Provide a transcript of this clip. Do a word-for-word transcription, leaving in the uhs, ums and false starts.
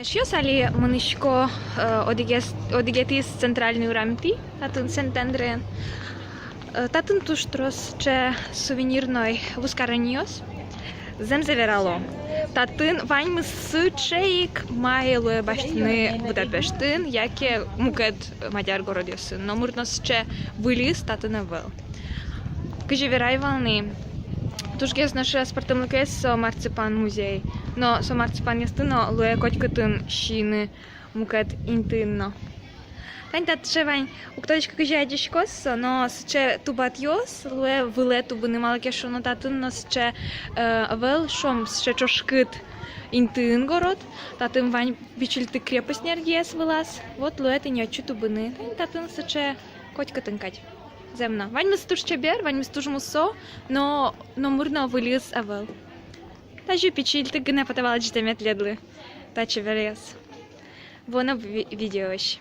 Эшъёс, али мынӥсько, э, одӥгез-, одӥгетӥез центральной урамтӥ, татын Сент-Андреын. Э, татын туж трос сыӵе сувенирной вузкаронъёс. Зэмзэ верало, татын ваньмыз сыӵе ик, мае луэ басьтыны Будапештын яке мукет мадьяр городъёсын. Номыр но сыӵе выльыз татын ӧвӧл. Кызьы верай вал ни, тужгес но шуэ аспӧртэмлыкез со марципан музей. Но со марципанъёсты но луэ котькытын сиыны мукет интыын но. Тани таӵе вань, уг тодӥськы, кызьы адӟиськоз со, но сыӵе тубатъёс луэ вылэ тубыны, малы ке шуоно татын но сыӵе, э, ӧвӧл, шуом, сыӵе ӵошкыт интыын город. Татын вань пичильтык крепость нергес вылаз. Вот луэ тӥни отчы тубыны. Тани татын сыӵе котькытын кадь. Зэм но. Ваньмыз туж чебер, ваньмыз туж мусо, но номыр но выльыз ӧвӧл. Тазьы пичильтык гинэ потэ вал адӟытэмед тӥледлы та чеберъёс. Вуоно ви-, видеоысь.